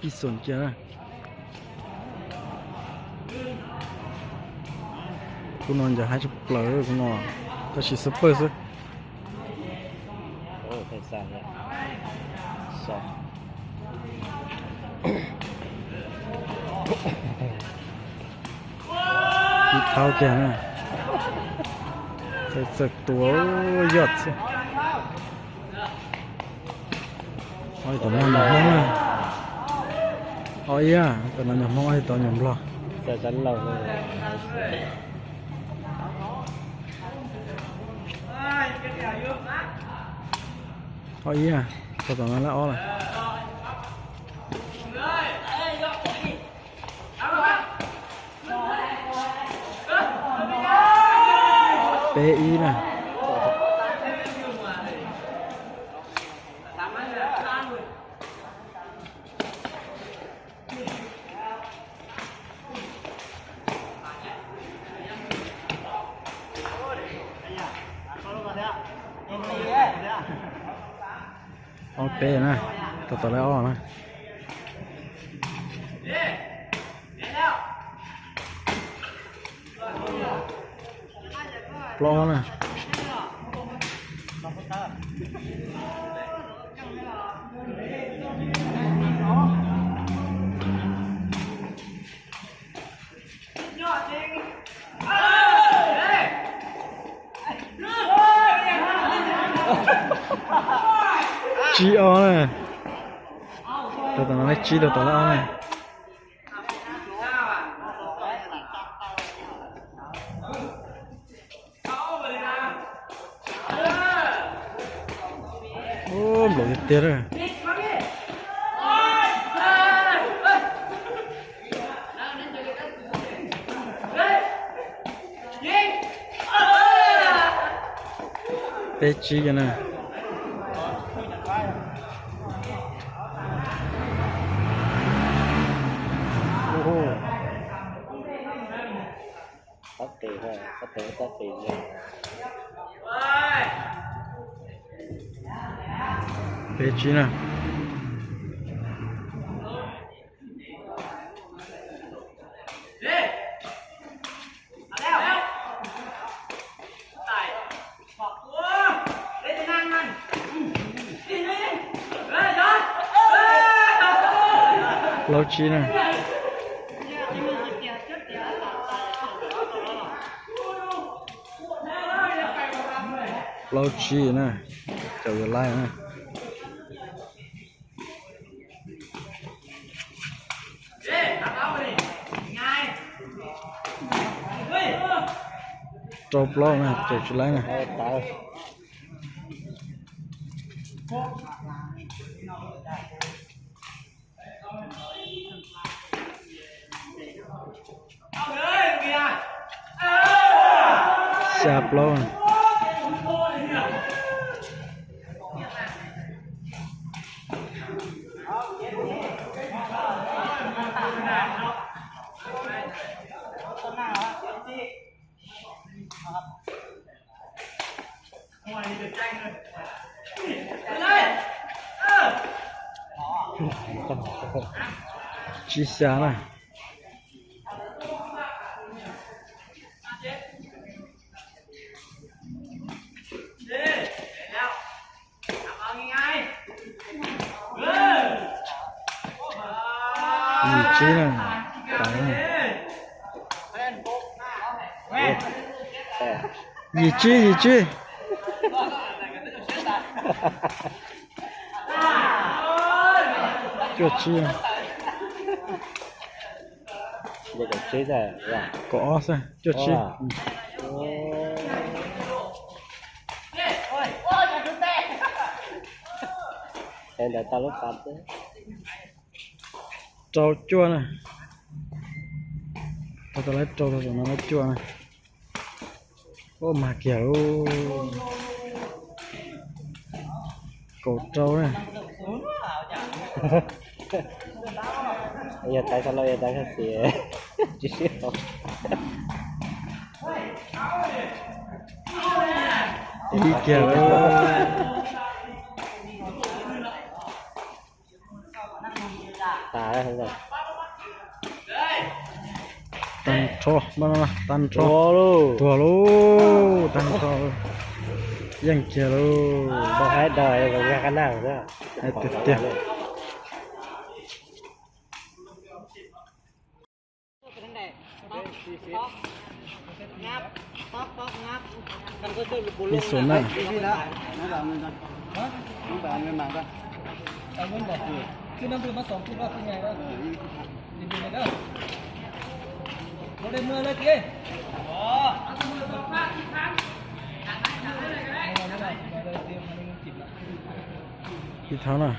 Ib xoom kiag na. Khub no ncaws haib tshaj plaws khub no, tab sis super xwb. Ib thauj kiag na. Txawm tua yog xwb. Ob ib tug no nyuag Hmoob na. Ob ib, tus no nyuag Hmoob, ob ib tug nyuag Nplog. Ob ib, tau tom no lab ob lawm. Peb ib na. Ob peb na, tau tom lab ob na. Plaub ob na. Tsib ob na. Tau tom no lab tsib, tau tom lab ob na. Nplaum tiag tiag. Peb tsib kiag na. Peb tsib na. Plaub tsib na. Plaub tsib na. Caum yuav laib na. Rau plaub na, caum tsis laib na. Xya plaub. Tsib xya na. Yim tsib na. Yim tsib, yim tsib. Cuaj tsib. Kaum ob xwb, cuaj tsib. Rau cuaj na. Tau tau lab rau, tau tau no lab cuaj na. Ua mag kiag lauj. Kaum rau na. Yog tais xav los yog tais xav xis, tsis sib haum. Ib kiag lauj. Tag nrho, tag nrho. Tuag lauj. Tuag lauj, tag nrho lauj. Yeej kiag lauj. Hais tiag tiag. Ib xuv na. Ib thab na.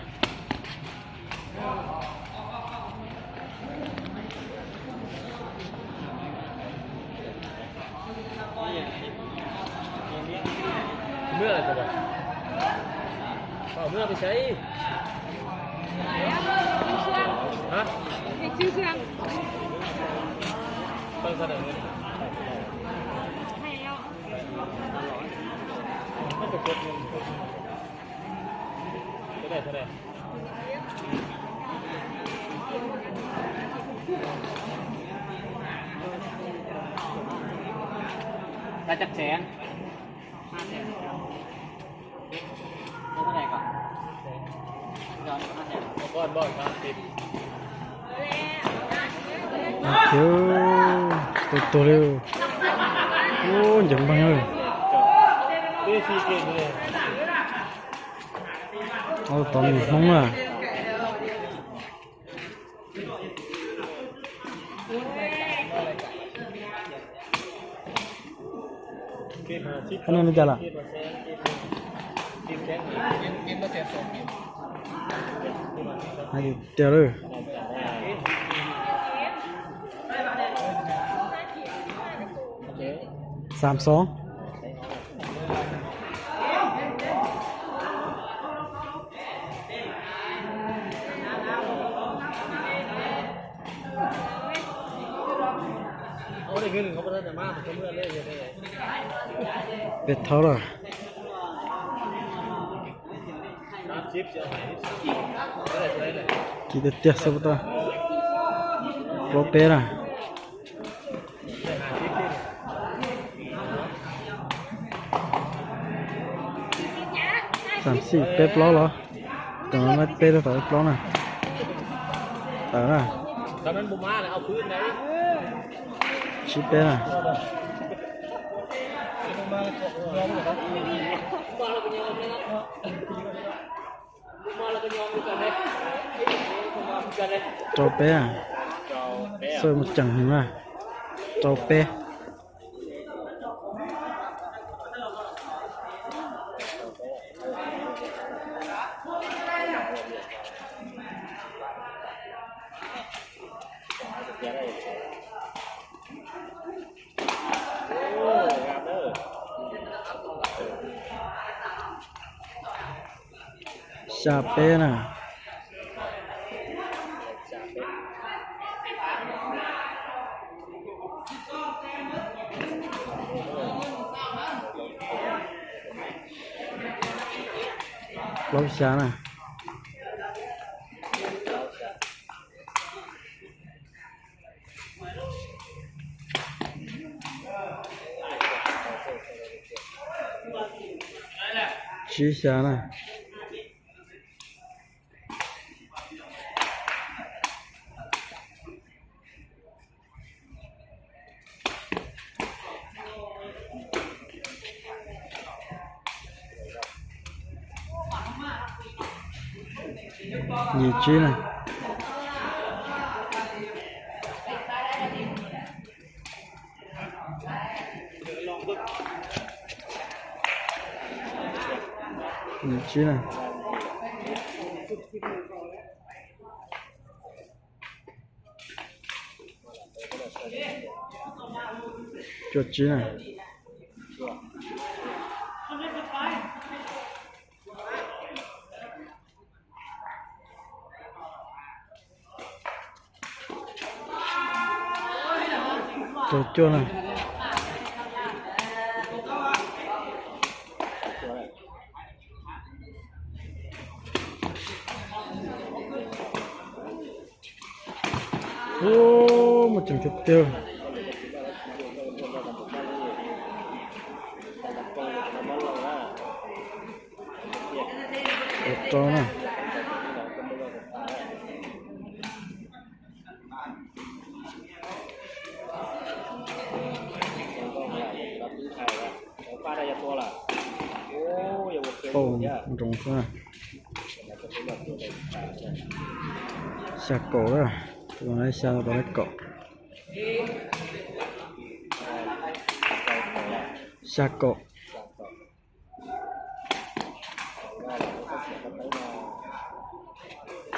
Tuag tuag li. Ub, nceev npeeg. Tov nws Hmoob na. Qhov no li cas lawm? Hais tiag tiag lawm. Xam xoov. Peb thaub lawm. Ci tiag tiag xwb puas tau. Plaub peb na. Xam xij peb plaub los? Tam no peb rau tom ib plaub na. Tawm na. Tsib peb na. Rau peb. Xwb mus ceem heev na. Rau peb. Xya peb na. Plaub xya na. Tsib xya na. Yim tsib na. Yim tsib na. Cuaj tsib na. Rau cuaj na. Ub, muaj tseem tiag tiag. Ua rau na. Pauj nroos xwb na. Xya kaum lawm, tus no xya, tus no kaum. Xya kaum.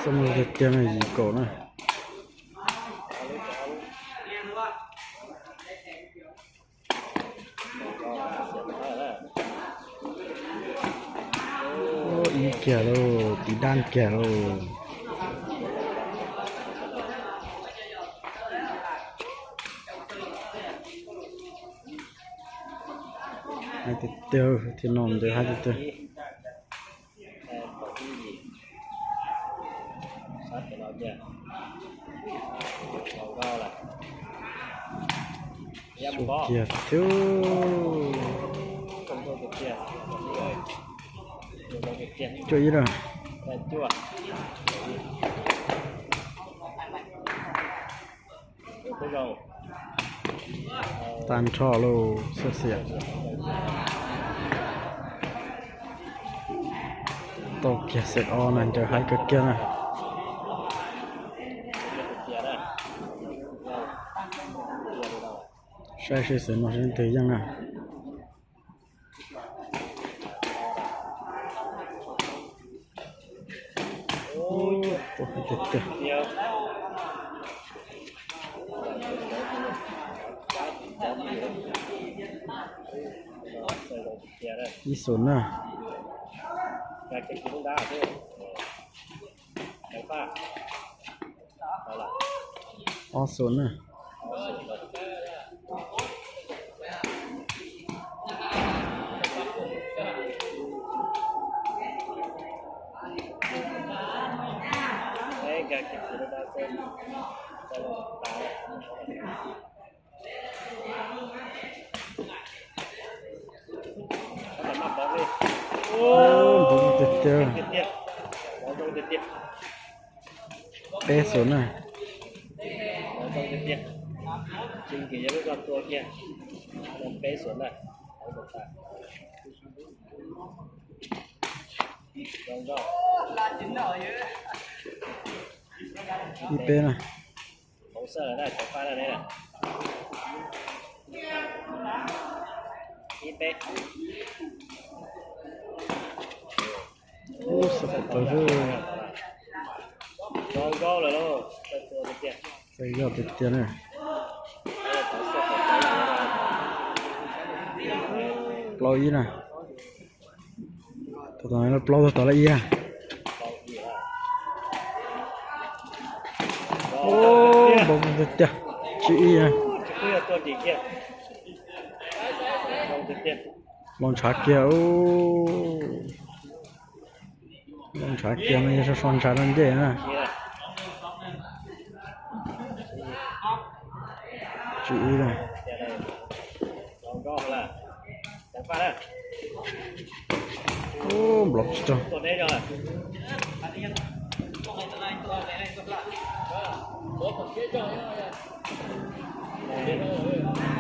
Xab muaj tiag tiag na, yim kaum na. Ib kiag lauj, tiv dab kiag lauj. Haib tiag tiag, thiaj no ntawd haib tiag tiag. Xub kiag thiab. Cuaj ib na. Tag nrho lauj, xwb xiam. Tau kiag xeem ob na, ncaws haib kawg kiag na. Saib seb xeem no seb leej twg yeej na. Ub, tuaj tiag tiag. Ib xum na. Ob xum na. Npog tiag tiag. Peb xum na. Ib peb na. Ub, xav tau xwb. Txawj zoj tiag tiag na. Plaub ib na. Tus tom no plaub, tus tom lawm ib. Ub, npog tiag tiag. Tsib ib na. Los ntshav kiag. Los ntshav kiag no yog so so ntshav rau ncej na. Tsib ib na. Ub, nplov tsis raug.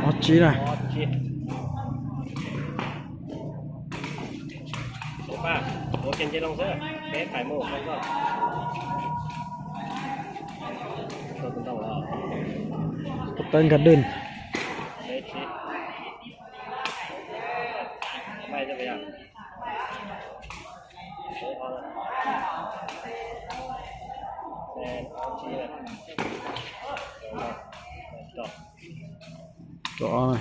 Ob tsib na. Koj tawb nkag dwj. Rau ob na.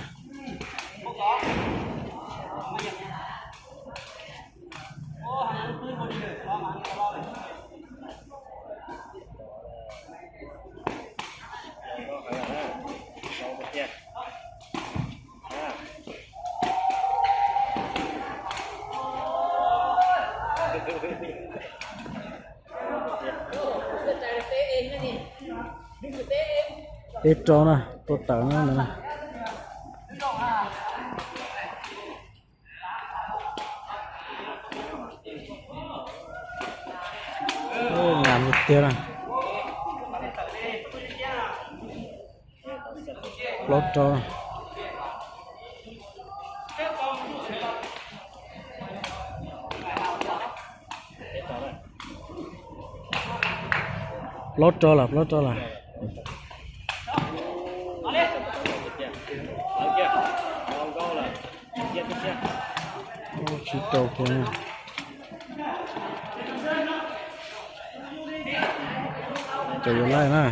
Peb rau na, tua tawm na ntawd na. Ub, ngam tiag tiag na. Plaub rau. Plaub rau lawm, plaub rau lawm. Ub, tsib rau kiag na. Cov yuav laij na.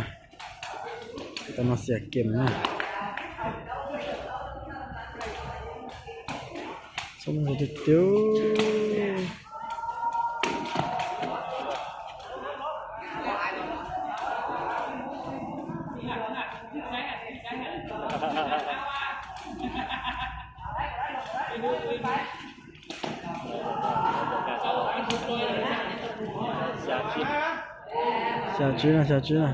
Tau no xiam kem na. Txhob mus tiag tiag. Xya tsib na, xya tsib na.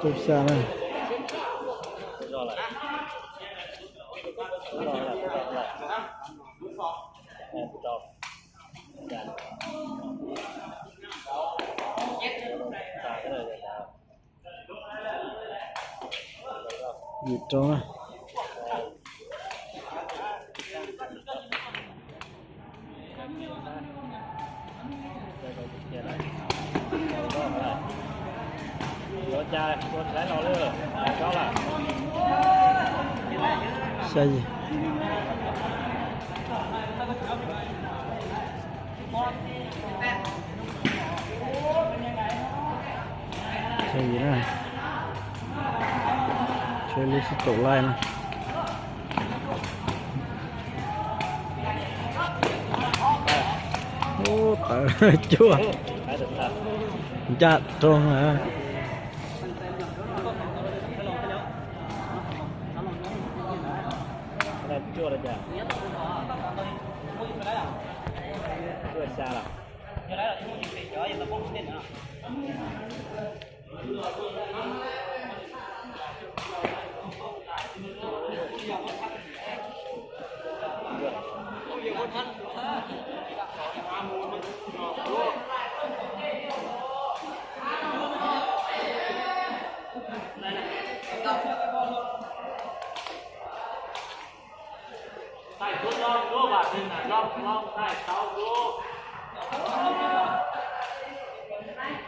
Rau xya na. Yim rau na. Xya yim. Xya yim na. Tshuav lub sib taum laij na. Ub, tawv cuaj. Ncaj roog na.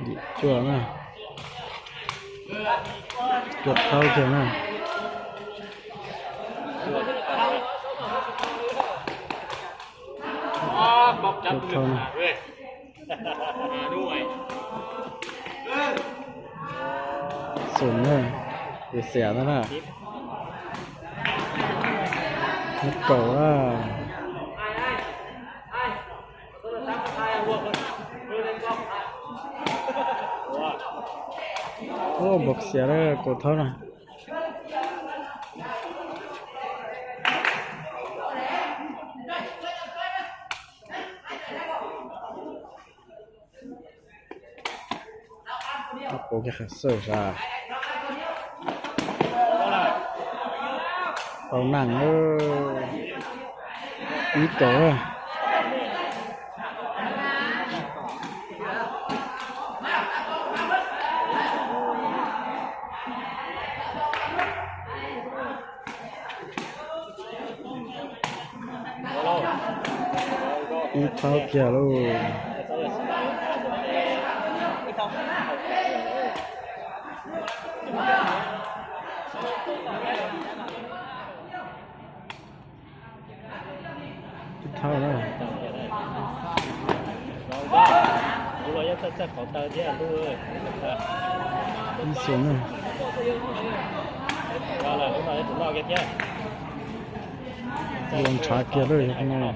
Yim cuaj na. Cuaj thaub kiag na. Cuaj thaub na. Xum na, xiam xiam na na. Kaum na. Ub, npaum xiam lawm, kaum thaub na. Ub, kiag qhov xwb sas. Tau neeg, ib kaum. Ib thaub kiag lauj. Ib thaub na. Ib xu na. Ua ntshav kiag lawm no.